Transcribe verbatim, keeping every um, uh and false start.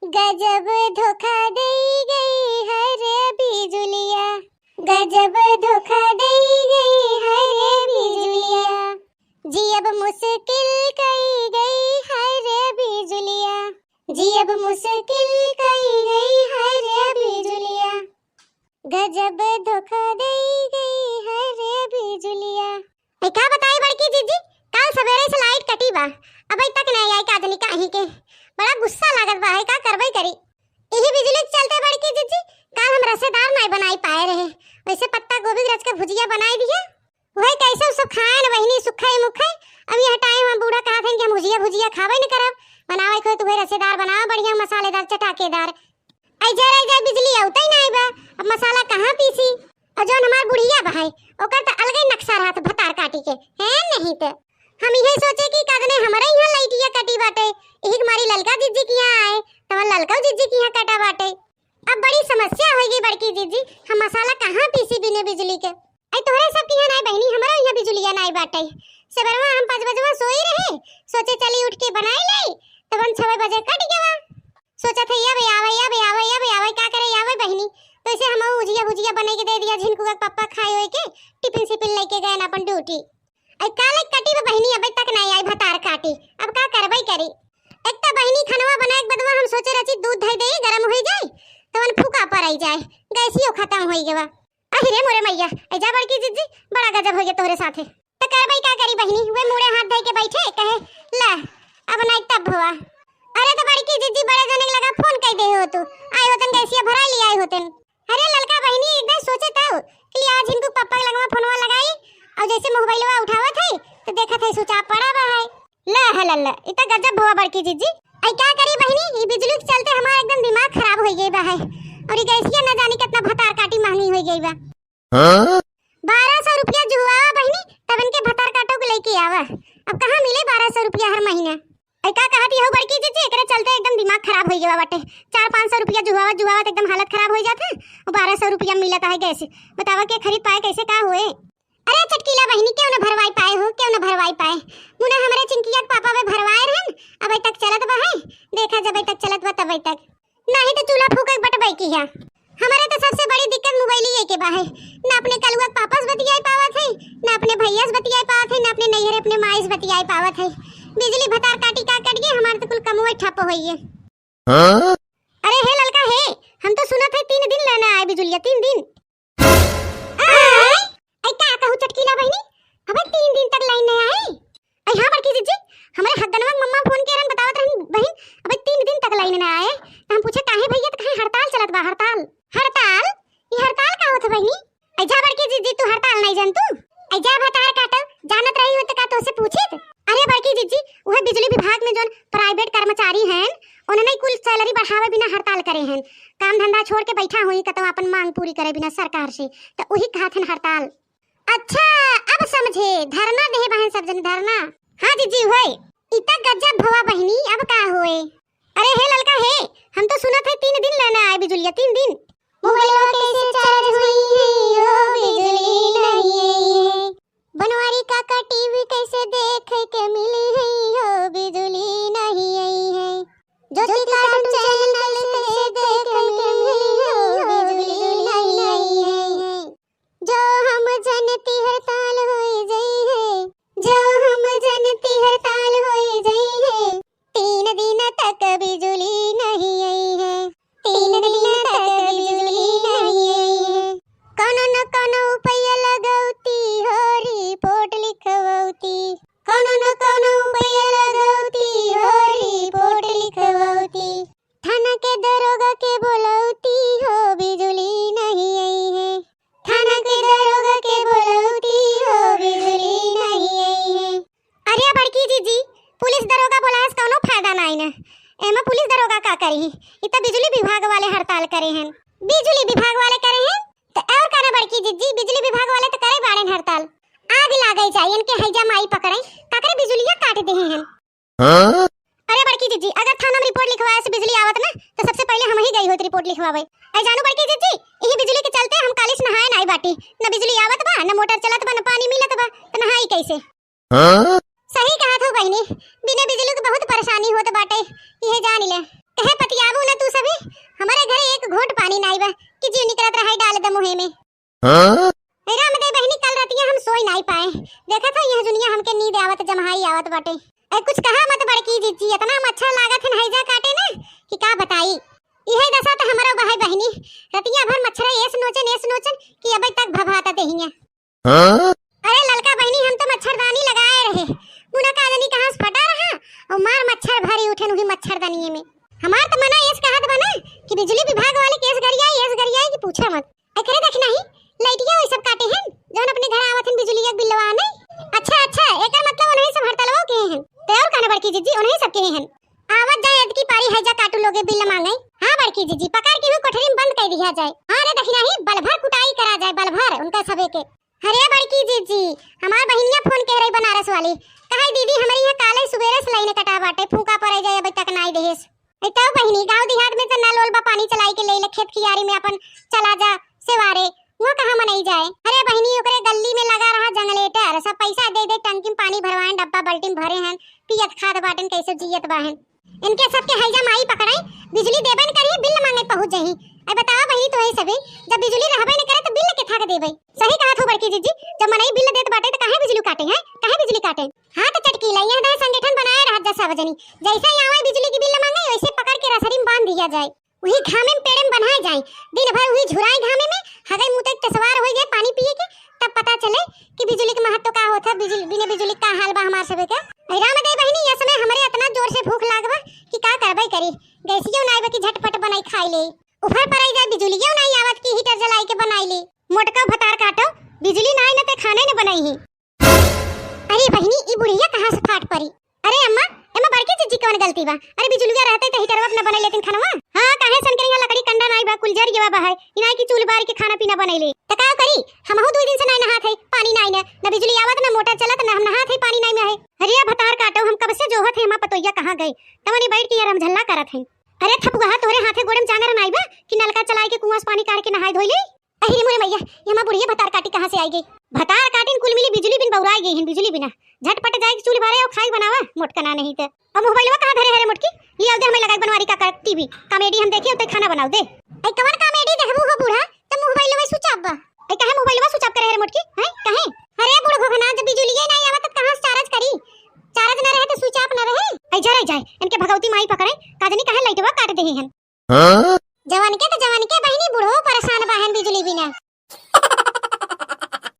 गजब धोखा दई गई है रे बिजुलिया, गजब धोखा दई गई है रे बिजुलिया। जियब मुश्किल कई गई है रे बिजुलिया, जियब मुश्किल कई गई है रे बिजुलिया। गजब धोखा दई गई है रे बिजुलिया। ए, का बताई बड़की जिज्जी, काल सबेरे से लाइट कटी बा, अबे तक नाहीं आई, का जनी काहे के। बड़ा गुस्सा लागत बा है, का करबे करी। यही बिजुली के चलते बड़की जिज्जी, काल हम रसेदार नाहीं बनाई पाए रहे, वैसे पत्ता गोभी रच के भुजिया बनाई दिहे, वही कैसे उ सब खाएन बहिनी, सुखई मुखई। अब यह टाइम हम बूढ़ा कहत हन कि हम भुजिया भुजिया खाबे न करब, बनावे के होई तो वही रसेदार बनावा, बढ़िया मसालेदार चटाकेदार। आई जरा जा बिजुली आवतै नाहीं बा, अब मसाला कहाँ पीसी? और जौन हमार बुढ़िया बा है, ओकर त अलगे नक्शा रहत भतार काटी के, हैं नहीं त। हम इहे सोचे कि का जने हमरे यहाँ लाइटिया कटी बाटे, यही के मारी ललका जिज्जी के यहाँ आए, तब ललका जिज्जी के यहाँ कटा बाटे। अब बड़ी समस्या होई गई बड़की जिज्जी, हम मसाला कहाँ पीसी बिने बिजुली के? आई तोहरे सब के यहाँ नाहीं बहिनी, हमरे यहाँ बिजुलिया नाहीं बाटे। सबेरवा हम पाँच बजवा सोई रहे, सोचे चली उठ के बनाई लाई, तब हम छवे बजे कट गवा। सोचत है, "या बे आवे, या बे आवे, या बे आवे, का करे आवे बहिनी?" तो इसे हम उजिया भुजिया बने के दे दिया, झिनकुआ के पप्पा खाए होए के टिफिन सिफिन लेके गए ना अपन ड्यूटी। आई काले कटी बे बहिनी, अबे तक नाहीं आई भतार काटी, अब का करबे करी? एक तो बहिनी खनवा बनाए के बदवा हम सोचे रची दूध धई दे, गरम होई जाए, तवन फूका पर आई जाए, गैसियो खत्म होई गवा। अहि रे मोरे मैया, ऐ जा बड़की जिज्जी, बड़ा गजब होइगे तोहरे साथे। त करबई का करी बहिनी, वे मुड़े हाथ धइ के बैठे, कहे, "ला, अब नाहीं तब भवा।" अरे त बड़की जिज्जी बड़े जने लगा फोन कइ दे हो तू, आए होतन गैसिया भराइ लिआए होतन। अरे ललका बहिनी एकदम सोचे तउ कि आज इनको पप्पा के लगवा फोनवा लगाई, अउर जैसे मोबाइलवा उठावत है त देखत है switch off पड़ा बा है। ले हलल्ला, इ त गजब हुआ बड़की जिज्जी। आई का करी बहिनी, इ बिजुली के चलते हमार एकदम दिमाग खराब होइ गइ बा है। अउर इ गैसिया न जानी केतना भतार काटी महंगी होइ गइ बा। हाँ? बारह सौ रुपया जुहुआवा बहिनी, तब इनके भतार काटो के लइके आवा। अब कहाँ मिले बारह सौ रुपया हर महीना? आई का कहत हउ बड़की जिज्जी, एकरे चलते एकदम दिमाग खराब होइ गवा बाटे। चार पाँच सौ रुपया जुहुआवा जुहुआवा त एकदम हालत खराब होइ जात है। अउर बारह सौ रुपया मिलत है गैस। बतावा के खरीद पाए कैसे का होए? अरे चटकीला बहिनी, केउ न भरवाइ पाए हो, केउ न भरवाइ पाए। मुना हमरे चिंकिया के पापा बे भरवाए रहन, अबे तक चलत बा है। देखा जबे तक चलत बा तबे तक। नाहीं त चूल्हा फूके बटबे किहा। हमरे त सबसे बड़ी दिक्कत मोबाइलिए के बा है। न अपने कलुआ के पापा से बतियाइ पावत है, न अपने भइया से बतियाइ पावत है, न अपने नैहर अपने माई से बतियाइ पावत है। बिजुली भतार काटी का कट गए, हमार त कुल कमवे ठप होइए। हाँ? अरे हे ललका हे, हम त सुनत है तीन दिन लेने आए बिजुलिया, तीन दिन। आय, आई का कहू चटकीला बहिनी, अबे तीन दिन तक लाइन न आए। आई हाँ बड़की जिज्जी, हमरे हगनवा के मम्मा फोन किहे रहन, बतावत रहन बहिन, अबे तीन दिन तक लाइन न आए। त हम पूछे काहे भइया, त कहे हड़ताल चलत बा, हड़ताल। हड़ताल? इ हड़ताल का होत है बहिनी? आई जा बड़की जिज्जी, तू हड़ताल नाहीं जानतू? आई जा भतार काटो, जानत रही हो त का तोहसे पूछित? अरे बड़की जिज्जी, उहे बिजुली विभाग में जौन private कर्मचारी हैं, उन्हने कुल salary बढ़ावे बिना हड़ताल करे हैं। काम धंधा छोड़ के बैठा होई, कतौ आपन मांग पूरी करे बिना सरकार से, त उही कहत हैं हड़ताल। अच्छा, अब समझे, धरना देहे बहन सब जन धरना। हाँ जिज्जी, होए। इ त गजब भवा बहिनी, अब का होए? अरे हे ललका हे, हम त सुनत है तीन दिन लेने आए बिजुलिया, तीन दिन। मोबाइलवा कैसे charge हुई है, ओ बिजुली नहीं आई है। बनवारी काका टीवी कैसे देखे के मिली है, ओ बिजुली नहीं आई है। ज्योति कार्टून चैनल कैसे देखे के मिली है, ओ बिजुली नहीं आई है। जो हम जनती हड़ताल होई जई है, जो हम जनती हड़ताल होई जई है, तीन दिन तक बिजुली नहीं आई है, तीन दिन तक बिजुली नहीं आई है। कौनो न कौनो उपाय लगौती हो, रिपोर्ट लिखवौती। कौनो न कौनो उपाय लगौती हो, रिपोर्ट लिखवौती। थाना के दरोगा के बोलौती हो, बिजुली नहीं आई है। थाना के दरोगा के बोलौती हो, बिजुली नहीं आई है। अरे बड़की जिज्जी, पुलिस दरोगा बोलाए से कौनो फायदा नाहीं न। एमा पुलिस दरोगा का करिही? इ त बिजुली विभाग वाले हड़ताल करे हैं। बिजुली विभाग वाले करे हैं? त और का न बड़की जिज्जी, बिजुली विभाग वाले त करे बाड़े हड़ताल। आग लागे जाए इनके हैजा माई पकड़े, काकरे बिजुलिया काट देहे हैं। हाँ? अरे बड़की जिज्जी, अगर थाना में रिपोर्ट लिखवाए से बिजुली आवत ना, त सबसे पहिले हमही गई होत रिपोर्ट लिखवावे। ऐ जानू बड़की जिज्जी, इही बिजुली के चलते हम कालिस नहाए नाई बाटी। न बिजुली आवत बा, न मोटर चलत बा, न पानी मिलत बा, त नहाई कैसे? हाँ? सही कहत हो बहिनी, बिना बिजुली के बहुत परेशानी होत बाटे, इहे जान ले। कहे पतियाबू ना हाय डाल दे मुँहे में। हाँ? ए राम दे बहिनी, कल रतिया हम सोई नाई पाए। देखत हो यह जुनिया हमके नींद आवत जमहाई आवत बाटे। ए कुछ कहा मत बड़की जिज्जी, इतना मच्छर लागत है हैजा काटे ना कि का बताई। इहे दशा तो हमरो बहाई बहिनी, रतिया भर मच्छर एस नोचन एस नोचन कि अबे तक भभाता देहिया। हाँ? अरे ललका बहिनी, हम तो मच्छरदानी लगाए रहे, मुना का जनी कहाँ से फटा रहा और मार मच्छर भरी उठे उही मच्छरदानिये में। हमार तो मना एस कहत बा ना कि बिजली विभाग वाले केस गरियाई, एस गरियाई कि पूछा मत। एकरे देख नहीं, लइटिया वही सब काटे हैं, जौन अपने घर आवत हैं बिजली के बिलवा नहीं। अच्छा, अच्छा, एकर मतलब उन्हीं सब हड़तालवा के हैं। तो और कहना बड़की जिज्जी, उन्हीं सब के हैं। आवत जाए अदकी पारी हैजा काटू लोगे बिल मांगे। हाँ बड़की जिज्जी, पकड़ के हूँ कोठरी में बंद कर दिया जाए। हाँ रे दखिना ही, बल भर कुटाई करा जाए, बल भर उनका सबे के। अरे बड़की जिज्जी, हमार बहिनिया फोन कह रही बनारस वाली, कहे दीदी हमरे यहाँ काले सुबेरे से लाइन कटा बाटे, फूका पड़े जाए अबे तक नाई देहेस। ए तब बहिनी, गाँव देहात में तो नल ओल बा, पानी चलाई के ले ले खेत कियारी में अपन चला जा सेवारे, वहाँ कहाँ मनई जाए। अरे बहिनी, ओकरे गल्ली में लगा रहा जनरेटर, सब पैसा दे दे, टंकी में पानी भरवाएं, डब्बा बाल्टी में भरे हैं, पियत खात बाटेन, कैसे जियत बाहेन। इनके सबके हैजा माई पकड़ाई, बिजली देबे न करी, बिल मांगे पहुँच जाही। अब बताओ बहिनी, तो है सभी, जब बिजली रहबे न करे तो बिल के थाक देबे? सही कहा थो बड़की जिज्जी, जब मनई बिल देत बाटे तो काहे बिजली काटे हैं, काहे बिजली काटे? हाँ तो चटकीला, यहाँ दाए संगठन बनाए रहत जा सब जनी, जैसे ही आवे बिजली की बिल मांगे वैसे पकड़ के रसरी में बांध दिया जाए, वही घामे में पेड़े में बन्हाए जाए, दिन भर वही झुराए घामे में, हगई मुतई के तसवार हो जाए पानी पिए के, तब पता चले कि बिजली के महत्व का होत है, बिजली, बिना बिजली का हाल बा हमार सबे के। अरे राम दे बहिनी, ये समय हमरे इतना जोर से भूख लाग बा कि का करबे करी, गैसियो नाई बा कि झटपट बनाई खाई ले, उफर पर आई जाए बिजुलियो नाई आवत कि हीटर जलाई के बनाई ले। मोटका भतार काटो, बिजली नाई न ते खाने न बनाई ही। अरे बहिनी, ई बुढ़िया कहाँ से फाट परी? अरे अम्मा, एमा बड़की जिज्जी कौन गलती बा? अरे बिजुलिया रहते तो हीटरवा पे न बने लेतिन खानवा। हाँ, काहे सन के यहाँ लकड़ी कंडा नाई बा, कुल जर गवा बा है। ई नाई कि चूल बार के खाना पीना बने ले। त का करी? हमहू दुई दिन से नाई नहात है, पानी नाई न, न बिजुली आवत, न मोटर चलत, न हम नहात है, पानी नाई में है। अरे भतार काटो, हम कब से जोहत है, हमार पतोहिया कहाँ गई? तमनी बैठ के यार हम झल्ला करत हैं। अरे थपुआ, तोरे हाथे गोड़े में चांगर नाई बा कि नलका चलाई के कुआं से पानी काढ़ के नहाई धोई ले? अहि रे मोरे मैया, ये हमार बुढ़िया भतार काटी कहाँ से आई गई? भतार काटिन कुल मिली बिजुली बिन बौराई गई हैं, बिजुली बिना। झटपट जाए के चूल्ह बारे और खाई बनावा, मोटका ना नहीं ते। अब मोबाइलवा कहाँ धरे है रे मोटकी? ले आओ दे हमें लगाई बनवारी का, का टीवी। कॉमेडी हम देखे, उते खाना बनाओ दे। ऐ कवन कॉमेडी देखबू हो बूढ़ा? तो मोबाइलवा switch off बा। ऐ काहे मोबाइलवा switch off करे है रे मोटकी? हैं? काहे? अरे बूढ़ घोघना, जब बिजुलिये ना आवा तो कहाँ से चार्ज करी? चार्ज ना रहे तो switch off ना रहे। ऐ जा रे जाए, इनके भगवती माई पकड़े, का जनी काहे लाइटवा काट देही हन। हाँ? जवन के तो जवन के बहिनी, बूढ़ो परेशान बाहन बिजुली बिना।